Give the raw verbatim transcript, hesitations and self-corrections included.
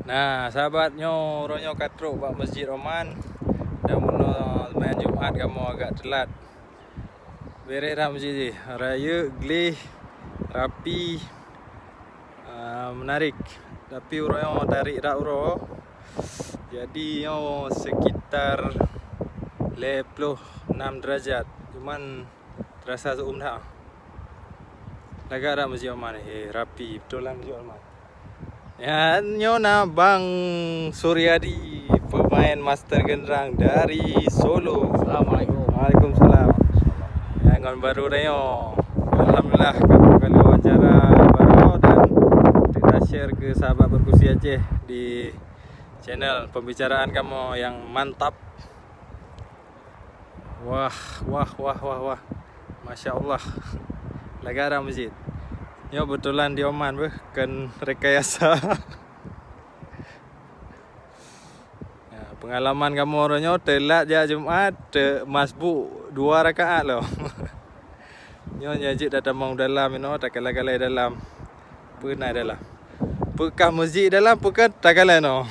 Nah, sahabat, nyoe uroe nyoe ka trok bak Masjid Oman. Dan bunoe seumayang Jumat kamoe agak teulat. Beres dah masjid jih. Rayeuk, gleh, rapi, ah, menarik. Tapi uroe nyoe tarék that uroe. Jadi nyoe sekitar lhèe ploh nam derajat. Cuman terasa seu'uem that. Lagak that Masjid Oman. Eh, rapi beutôi lah Masjid Oman. Ya, nyoe na Bang Suryadi, pemain master genderang dari Solo. Assalamualaikum. Waalaikumsalam. Ya, ngon baru dah nyoe. Alhamdulillah, kamoe kali wawancara baru dan kita share ke sahabat Berkusi Aceh di channel pembicaraan kamoe yang mantap. Wah, wah, wah, wah, wah. Masya Allah. Lagak that masjid. Nyoe beutôi lah di Oman beuh, kon rekayasa. Ya, pengalaman kamoe uroe nyoe teulat jak Jumat, teu-, masbuk dua rakaat lom. Nyoe, nyoe jeuet tatamong dalam inoe, takalai-kalai dalam. Peue na dalam? Peue kah masjid dalam, peue kah takalai inoe?